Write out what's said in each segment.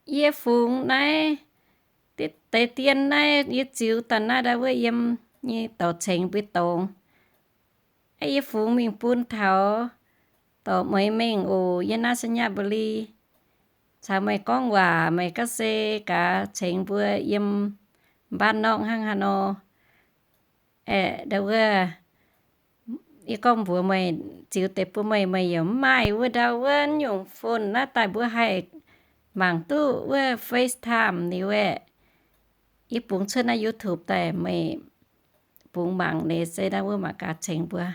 Yie fungx naaiv, deix dien naaiv yie ziux daaih naaiv ndau wuov yiem nyei dorc cengx mbuo dorngx. Yie fungx mingh bun taux dorc mueiz mengh oc, yiem naaiv Sainyabuli caux meih gorngv waac, meih gaav se gaax cengx mbuo yiem mbaan norqv hnangv haaix nor. Aeqv, ndau wuov, yie gorngv mbuox meih, ziux deix bun meih, meih yaac mv maaih wuov ndau wuov nyungc phone naaiv daaih mbuo haih mangc duqv wuov FaceTime liuz aeqv, yie bungx cuotv naaiv YouTube daaih meih bungx mangc liuz se naaiv wuov mangc gaax cengx mbuo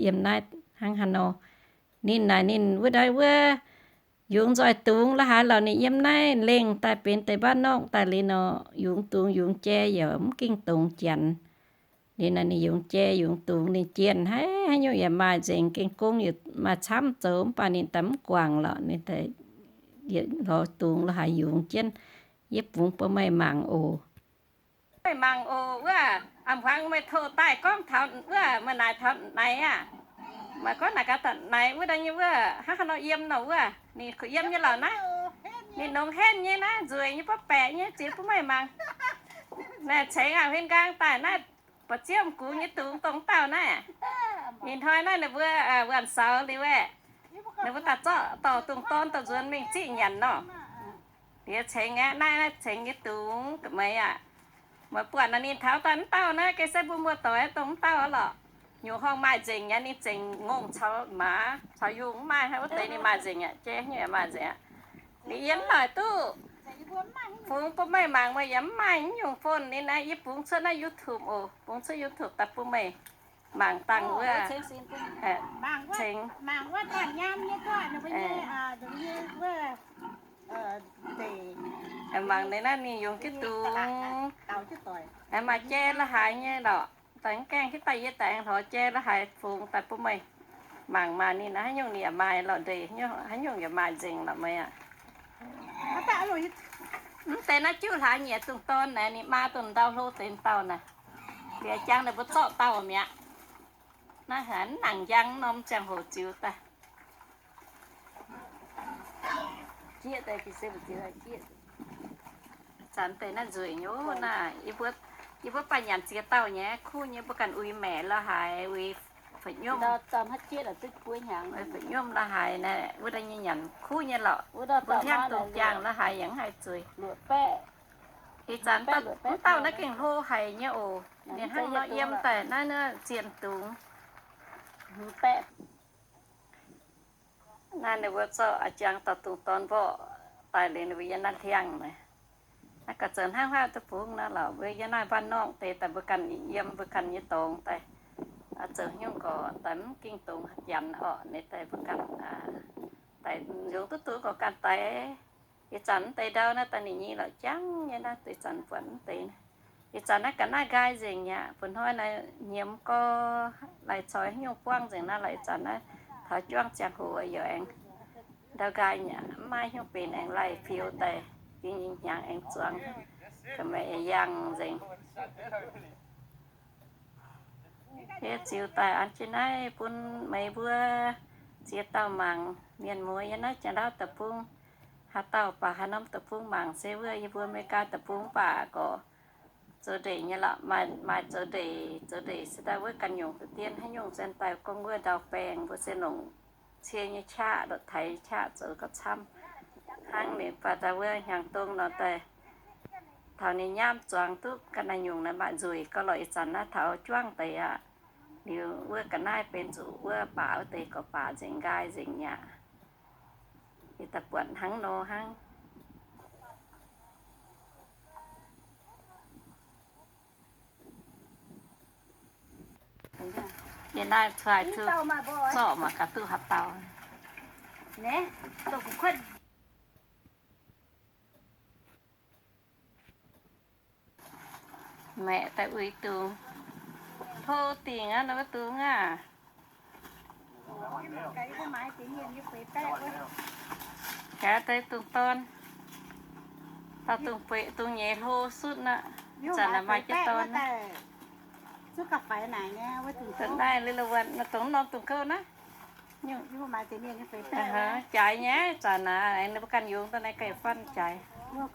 yiem naaiv hnangv haaix nor. Ninh naaic ninh wuov ndau wuov yungz nzoih dungz la'haaix lorqc, ninh yiem naaiv lengh daaih benx deix mbaan norqv daaih liuz nor, yungz dungz yungz jai yaac mv ging dongz janx. Liuz nor ninh yungz jai yungz dungz ninh jienh haiz haaix nyungc yaac maaih nzengc, gengh gong yaac maaih camv zoux mv baac ninh daaih mv guangc lorqc, ninh daaih lorz dungz la'haaix yungz jienv. Yie bungx bun meih mangc oc. Meih mangc oc wuov, a'hmuangx meih tov daaih gorngv taux wuov, meih naaic taux naaic aqv. Meih gorngv naaic gaax daaih naaic wuov, daaih nyei wuov, hnangv haaix nor yiem nor wuov, ninh kuh yiem nyei lorqc naaiv. Ninh nongx henv nyei naaiv, nzueic nyei, baav baeqc nyei, ziex bun meih mangc. Naaiv cengx aqv, huin nqaang daaih naaiv, ba'ziev gux nyei dungz dongh dauh naaiv. Ih hnoi naaiv ninh mbuo wuonh saux liuz aeqv, ninh mbuo daaih zorqv dorh dungz dorn dorh nzuonx mingh ziqv nyanc nor. Liuz cengx aqv, naaiv cengx nyei dungz meix aqv. Meih buatc naaiv ninh taux daaih mv dauh naaiv, ga'sie mbuo muoz-doic dongh mv dauh lorqc. Nyungc horngh maaih nzengc nyei, ninh zengc ngongh caux maaz caux yungh mv maaih, wuov deix ninh maaih nzengc aqv, jai nyei maaih nzengc aqv. Liuz yie mv noic duqv fungx bun meih mangc, meih yaac mv maaih nyungc phone, ninh naaiv yie bungx cuotv naaiv YouTube oc, bungx cuotv YouTube daaih bun meih mangc dangh wuov cengx. Mangc ninh naaiv ninh yungz jienv dungz, maaih jai la'haaix nyei lorqc. Daaih mv gaengh hiuv daaih yie daaih aengx hlorx jai la'haaix fungx daaih bun meih mangc maah, ninh naaiv haaix nyungc ninh yaac maaih lorqc ndeic, haaix nyungc yaac maaih nzengc lorqc meih aqv. Mv deix naaiv juqv hlaax nyieqc dungz dorn naaic, ninh maa dongh ndau hlo deix dauh naaic. Liuz jangx ninh mbuo zorqv dauh mi'aqv. Naaiv haiz mv nangc njang norm ziangh hoc ziux daaih. Zanc deix naaiv nzueic nyei naaiv, yie mbuo baac nyanc ziex dauh nyei, kuv nyei, mbuo ganh uix maeqc la'haaix, uix fu'nymv, fu'nymv la'haaix naaiv, wuov daaih nyei nyanc kuv nyei lorqc. Mbuo hiaangx dongh jaangh la'haaix yaac mv haih zueiz. Ih zanc mv dauh naaiv gengh hlo haic nyei oc. Ninh hnangv nor yiem daaih naaiv, naaiv zienh dungz. Naaiv ninh mbuo zorqv a'jang dorh dungz dorn mborqv daaih liuz ninh mbuo yiem naaiv hliangv naaiv. Naaiv ga'zoux hnangv haaix duqv bungx nor lorqc, mbuo yiem naaiv mbaan norqv deix daaih mbuo ganh yiem mbuo ganh nyei dorngx daaih. Zoux haaix nyungc gorx daaih mv ging dongz janx orqc, ninh daaih mbuo ganh daaih yungz duqv dungz gorx ganh daaih. Ih zanc mv deix ndau naaiv daaih ninh nyei lorqc jangv nyei naaiv, ih zanc buatc mv deix naaiv. Ih zanc naaiv ga'naaiv nqaai nzengc mi'aqv. Bun hnoi naaiv nyiemz gorx laih caux haaix nyungc buangv nzengc naaiv lorqc. Ih zanc naaiv taux juangv ziangh hoc yaac aengx ndau nqaai mi'aqv, mv maaih haaix nyungc benx aengx laih fiou daaih, yie nyei hnyangx aengx zuangx, ga'maeqc yangh nzengc. Yie ziux daaih an jienv naaiv bun meih mbuo ziex dauh mangc. Mienh muoz yiem naaiv Janx-Lauv deic-bung, haaix dauh baac haaix norm deic-bung mangc se wuov yie mbuo America deic-bung baac gorqv zoux ndeic nyei lorqc. Maaih, maaih zoux ndeic, zoux ndeic se daaih wuov ganh nyungc deix dien haaix nyungc se daaih gorngv wuov ndau baengh mbuo se longc cie nyei qaqv, longc taaix qaqv zoux gauh camv. Hnangv ninh baac daaih wuov hnyangx dong nor daaih taux ninh nyaam zuangx duqv ga'naaiv nyungc naaiv maaih nzueic gauh lorqc. Ih zanc naaiv taux juangv deix aqv. Liuz wuov ga'naaiv benx zuqc wuov baac wuov deix gorx baac nzengc nqaai nzengc mi'aqv. Yie daaih buatc hnangv nor hnangv. Yie naaiv cuotv zorqv mangc gaax duqv haaix dauh. Maeqc daaih uix dungz, hlo dingc aqv, nor wuov dungz aqv. Gaax deix dungz dorn, dauh dungz bueix dungz nyei hlo sutv aqv. Zanc naaic maaih jienv dorn aqv. Dongh naaiv li wuonh, dongh norm dungz kouv naaiv. Jaaix nyei, zanc naaiv ninh mbuo ganh yungz daaih naaiv ganh fatv jaaix. Mbuo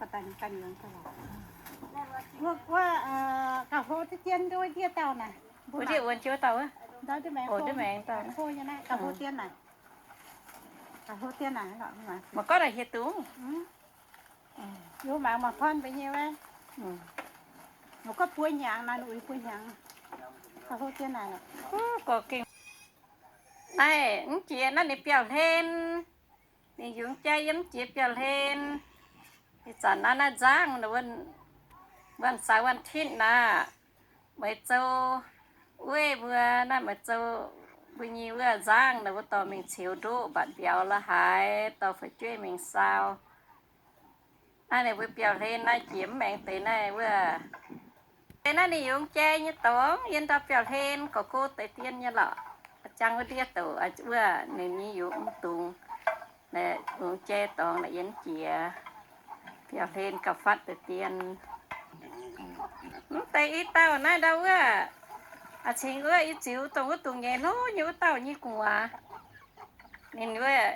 ndiev wuonx jienv wuov dauh wuov. Mbuo ndiev maengx dauh. Mangc gorngv naaic hieh dungz. Mangc gorngv buo hnyangx naaiv, uix buo hnyangx. Gorx gengh. Naaiv mv jiex naaiv ninh biauv-hlen. Ninh yungz jai yiem mv jiex biauv-hlen. Ih zanc naaiv naaiv nzangv, วันเสาร์ วันอาทิตย์ naaiv, meih zoux wuov mbuo naaiv, meih zoux mbuo nyei wuov nzangv naaiv, mbuo dorh mingh ceux ndoqv mbatc mbiauz la'haaix, dorh fu'jueiv mingh saau. Naaiv ninh mbuo biauv-hlen naaiv jiex mv maengx deix naaiv wuov. Deix naaiv ninh yungz jai nyei dorngx, yiem ndau biauv-hlen gorx, go deix dien nyei lorqc. Jangx wuov ndiev douc wuov ninh nyei yungz mv dungx. Yungz jai dorngx naaiv yiem jiex biauv-hlen gauh fatv deix dien. Mv deix i dauh naaiv ndau wuov, cingx wuov i ziux dongh wuov dungz nyei hlo nyei wuov dauh nyei gu'nguaaz. Ninh wuov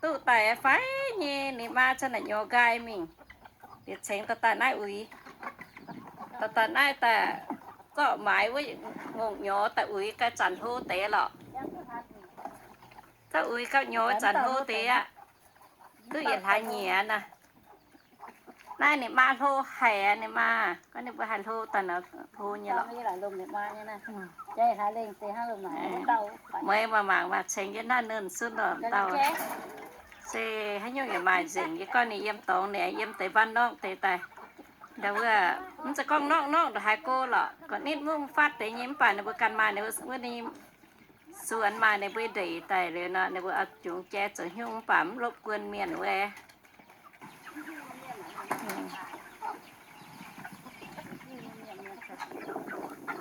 duqv daaih fai nyei, ninh maa caux naaic nyorx nqaai mingh. Liuz cengx dorh daaih naaiv uix, dorh daaih naaiv daaih zorqv maaiz wuov ngongh nyorx daaih uix gau zanc hlo deix lorqc. Zorqv uix gauh nyorx zanc hlo deix aqv. Duqv yietc hlaax nyieqc naaiv. Naaiv ninh maa hlo haic, ninh maa gorngv ninh mbuo haih hlo daaih nor, hlo nyei lorqc. Meih maaih mangc maaih ceng jienv naaiv nernh sunv lorqc dauh. Se haaix nyungc yaac maaih nzengc. Yie gorngv ninh yiem dorngx, ninh yiem deix บ้านนอก deix daaih. Ndau wuov, mv zeiz gorngv บ้านนอก ndongc haaix go lorqc, gorqv-nitv mungv fatv deix nyei, mv baac ninh mbuo ganh maaih ninh mbuo wuov nyei suonx, maaih ninh mbuo ndeic daaih liuz nor, ninh mbuo oix jungx jai zoux haaix nyungc mv baac mv รบกวน mienh wuov.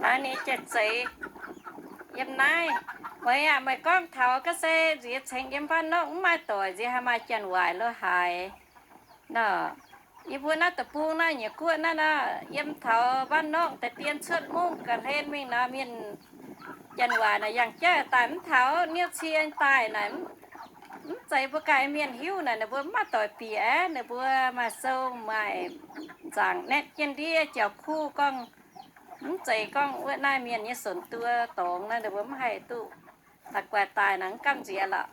Naaiv ninh jai-zeiz yiem naaiv. Meih aac, meih gorngv taux ga'sie nziex cengx yiem บ้านนอก mv maaih doic, nziex haih maaih janx-waaic lo haaix nor? Yie mbuo naaiv deic-bung naaiv nyei guoqv naaiv nor, yiem taux บ้านนอก deix dien cuotv mungv ga'hlen mingh nor, mienh janx-waaic naaic yangh jauv daaih mv taux, niouv cie daaih naaic, mv zeiz mbuo ganh mienh hiuv naaic, ninh mbuo mv maaih doic bieqc aqv. Ninh mbuo maaih sou maaih nzaangc naetv jienv ndiev jauv-kuv gorngv, mv zeiz gorngv wuov naaiv mienh nyei ส่วนตัว dorngx naaiv, ninh mbuo mv haih duqv daaih guaix daaih naaic, mv gamh nziex lorqc.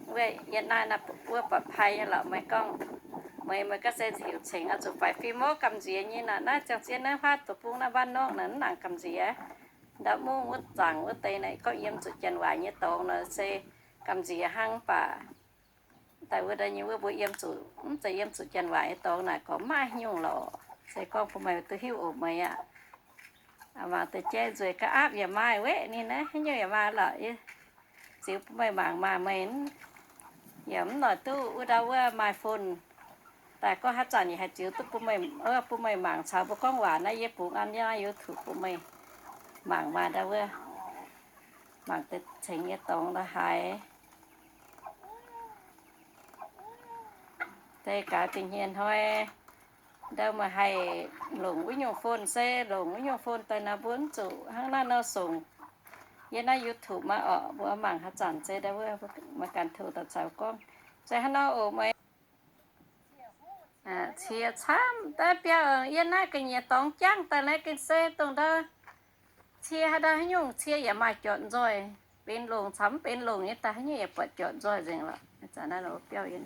Wuov yiem naaiv naaiv wuov ปลอดภัย nyei lorqc. Meih gorngv, meih, meih ga'sie heuc cengx oix zuqc faix fim mov gamh nziex nyei naaic. Naaiv ziangh zien naaiv huaav deic-bung naaiv บ้านนอก naaic mv nangc gamh nziex. Ndau mungv wuov zaangc wuov deix naaic gorngv yiem zuqc janx-waaic nyei dorngx nor se gamh nziex hnangv, mv baac daaih wuov deix nyei wuov mbuo yiem zuqc, mv zeiz yiem zuqc janx-waaic nyei dorngx naaic gorngv maiv nyungc lorqc. Se gorngv bun meih duqv hiuv oc meih aqv. Mangc deix jaiv nzueic ga'aapv yaac maaih weqv ninh naaiv, haaix nyungc yaac maaih lorqc. Ziux bun meih mangc maah, meih yaac mv noic duqv wuov ndau wuov maaih phone daaih gorngv haaix zanc yaac haih ziux duqv bun meih, bun meih mangc caux mbuo gorngv waac naaiv. Yie bungx an yie naaiv YouTube bun meih mangc maah, ndau wuov mangc deix cengx nyei dorngx la'haaix. Deix gaax dingc hmien hnoi ndau meih haih longc wuov nyungc phone se longc wuov nyungc phone daaih nor mbuo mv zuqc hnangv naaiv nor songc yiem naaiv YouTube maiv orqc. Mbuo mangc haaix zanc se ndau wuov maiv ganh tov daaih caux gorngv se hnangv nor oc meih. Cie camv daaih biauv yiem naaiv ga'nyiec dorngx jangv daaih naaiv gengh se dongh ndau cie haaix ndau haaix nyungc cie yaac maaih jorqc nzoih, benx longc caux mv benx longc nyei daaih haaix nyungc yaac buatc jorqc nzoih nzengc lorqc. Ih zanc naaiv lorz biauv yiem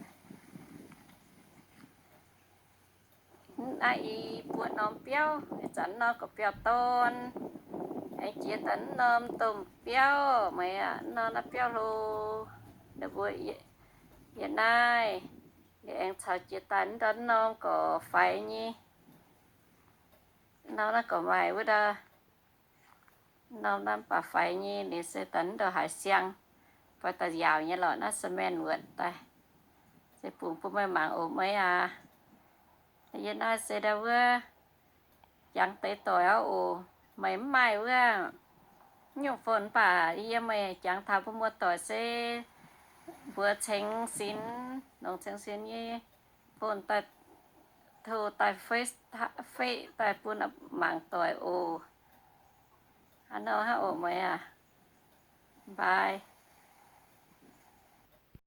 naaiv i buo norm biauv, ih zanc nor gorqv biauv dorn, aengx jiex daaih norm domh biauv meih aqv. Nor naaiv biauv hlo, ninh mbuo yiem naaiv, ninh aengx caux jiex daaih ndau norm gorqv faix nyei. Norm naaiv gorqv maaih wuov ndau, norm naaiv baac faix nyei, ninh se daaih ndau haaix siang, baac daaih nziaauc nyei lorqc, naaiv cement wuotc daaih. Se bungx bun meih mangc oc meih aac. Yie naaiv se ndau wuov jangx deix doic aqv oc. Meih mv maaih wuov nyungc phone baac yie meih jangx taux mbuo muoz-doic se mbuox Ceng Sinx, longc Ceng Sinx nyei phone daaih tov daaih Face, Face daaih bun mangc doic oc. Hnangv nor hnangv oc meih aac. Bye.